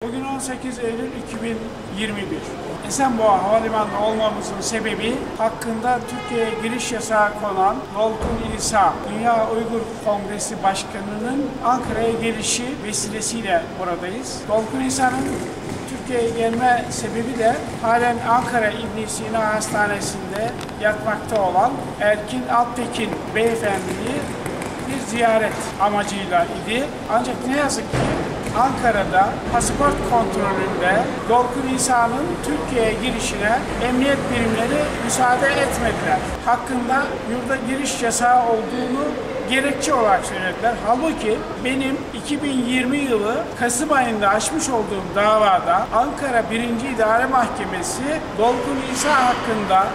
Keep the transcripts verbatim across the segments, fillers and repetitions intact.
Bugün on sekiz Eylül iki bin yirmi bir. Esenboğa Havalimanı'nda olmamızın sebebi hakkında Türkiye'ye giriş yasağı konan Dolkun İsa, Dünya Uygur Kongresi Başkanı'nın Ankara'ya gelişi vesilesiyle buradayız. Dolkun İsa'nın Türkiye'ye gelme sebebi de halen Ankara İbn Sina Hastanesi'nde yatmakta olan Erkin Alptekin Beyefendi'yi bir ziyaret amacıyla idi. Ancak ne yazık ki Ankara'da pasaport kontrolünde Dolkun İsa'nın Türkiye'ye girişine emniyet birimleri müsaade etmediler. Hakkında yurda giriş yasağı olduğunu gerekçe olarak söylediler. Halbuki benim iki bin yirmi yılı Kasım ayında açmış olduğum davada Ankara Birinci İdare Mahkemesi Dolkun İsa hakkında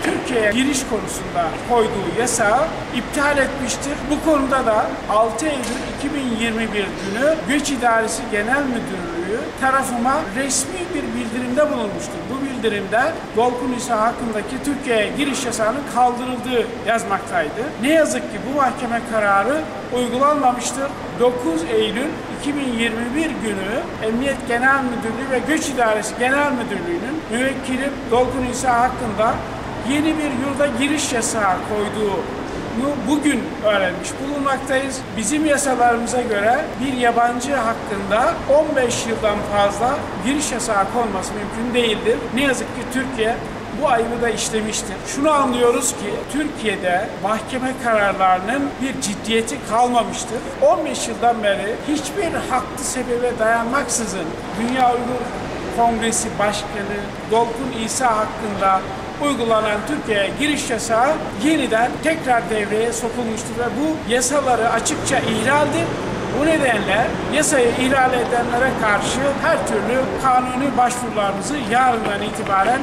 Türkiye'ye giriş konusunda koyduğu yasağı iptal etmiştir. Bu konuda da altı Eylül iki bin yirmi bir günü Göç İdaresi Genel Müdürlüğü tarafıma resmi bir bildirimde bulunmuştur. Bu bildirimde Dolkun İsa hakkındaki Türkiye'ye giriş yasağının kaldırıldığı yazmaktaydı. Ne yazık ki bu mahkeme kararı uygulanmamıştır. Dokuz Eylül iki bin yirmi bir günü Emniyet Genel Müdürlüğü ve Göç İdaresi Genel Müdürlüğü'nün müvekkili Dolkun İsa hakkında yeni bir yurda giriş yasağı koyduğunu bugün öğrenmiş bulunmaktayız. Bizim yasalarımıza göre bir yabancı hakkında on beş yıldan fazla giriş yasağı konması mümkün değildir. Ne yazık ki Türkiye bu ayıbı da işlemiştir. Şunu anlıyoruz ki Türkiye'de mahkeme kararlarının bir ciddiyeti kalmamıştır. On beş yıldan beri hiçbir haklı sebebe dayanmaksızın Dünya Uygur Kongresi Başkanı Dolkun İsa hakkında uygulanan Türkiye'ye giriş yasağı yeniden tekrar devreye sokulmuştur ve bu yasaları açıkça ihlaldir. Bu nedenle yasayı ihlal edenlere karşı her türlü kanuni başvurularımızı yarından itibaren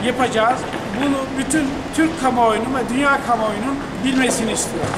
yapacağız. Bunu bütün Türk kamuoyunun ve dünya kamuoyunun bilmesini istiyoruz.